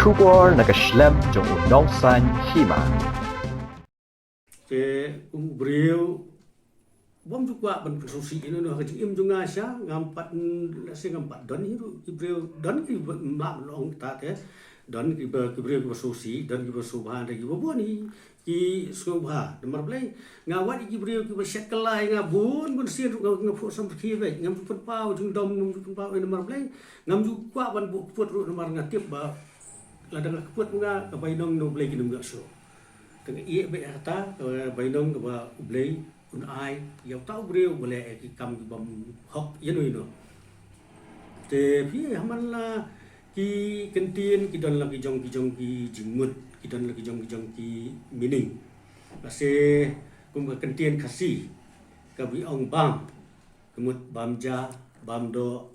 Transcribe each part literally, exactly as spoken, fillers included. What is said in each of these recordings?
Khubor na ka shlem jong u nongsan hima. Te kum u briew bym ju kwah ban pynsngewsih ïa no ha ka jingim jong nga sha, ngam pat, lehse ngam pat don hi ruh ki briew, don ki ba, mlak long ta te, don ki ba, ki briew ki ba sngewsih, don ki ba sngewbha, don ki ba bun hi ki sngewbha. Namar balei? Nga wad ïa ki briew ki ba shet kylla ïa nga bun bun sien ruh nga, nga phuh samrkhie beit, ngam ju pynpaw jingdom, ngam ju pynpaw, eh, namar balei? Ngam ju kwah ban buh kput ruh namar nga tip ba lada nga kput nga ka bainong na U Blei kin ym ïoh shuh. Te nga ïeh beit ha kata ka bainong kaba U Blei un ai ïa uta u briew ba leh ïa ki kam ki bym hok ïa no ïa no. Te phi, ha man la ki kyntien ki don la ki jong ki jong ki jingmut, ki don la ki jong ki jong ki meaning. Lehse kum ka kyntien Khasi kaba ong bam, ka mut bam ja, bam doh,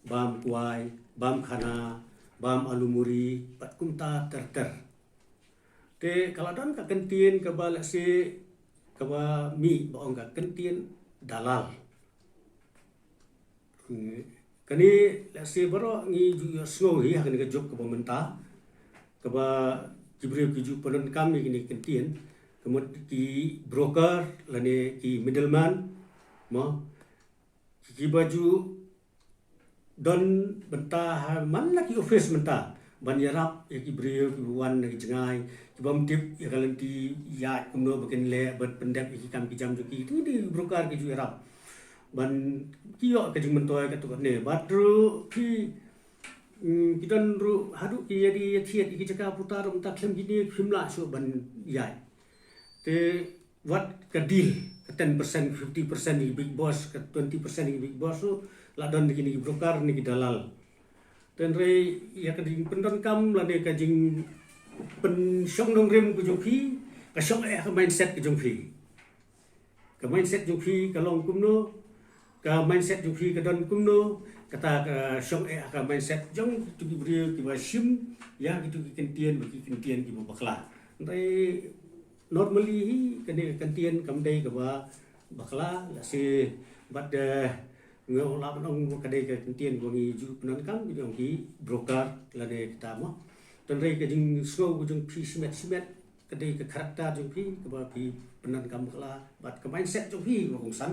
bam kwai, bam khana, bam alu muri, bad kumta ter ter. Te ka la don ka kyntien kaba lehse kaba mih ba ong ka kyntien dalal. Hmm. Kane lehse baroh ngi ju ïohsngew hi ha kane ka juk kaba mynta, kaba ki briew ki ju pyndonkam ïa kine ki kyntien, ka mut ki broker lane ki middleman, mo, ki, kiba ju don bynta ha man la ki office mynta ban ïarap ïa ki briew kiba wan na ki jngai, ki bym tip ïa ka lynti ïaid kumno ba kin leh ban pyndep ïa ki kam ki jam jong ki. Te kine ki broker ki ju ïarap ban ki ïoh ka jingmyntoi katto katne. Bad ruh ki, mm, ki don ruh haduh ki ïa die ïa thied ïa ki jaka puta ruh mynta khlem kine kim lah shuh ban ïaid. Te wat ka deal, ka ten percent, fifty percent ïa ki big boss, ka twenty percent ïa ki big boss ruh la don ïa kine ki broker ne ki dalal. Te hynrei ïa ka jingpyndonkam lane ka jingpynshong nongrim ka jong phi ka shong eh ha ka mindset ka jong phi. Ka mindset jong phi ka long kumno, ka mindset jong phi ka don kumno, kata ka shong eh ha ka mindset jong kitu ki briew kiba shim ïa kitu ki kyntien, ba ki kyntien kiba bakla. Hynrei normally hi kane ka kyntien kam dei kaba bakla, lehse bad, eh, nga lah ban ong ka dei ka kyntien ba ngi ju pyndonkam, ki ong ki broker lane kita, mo. Te hynrei ka jingsngew ka jong phi shimet shimet ka dei ka character jong phi kaba phi pyndonkam bakla bad ka mindset jong phi, ba kongsan.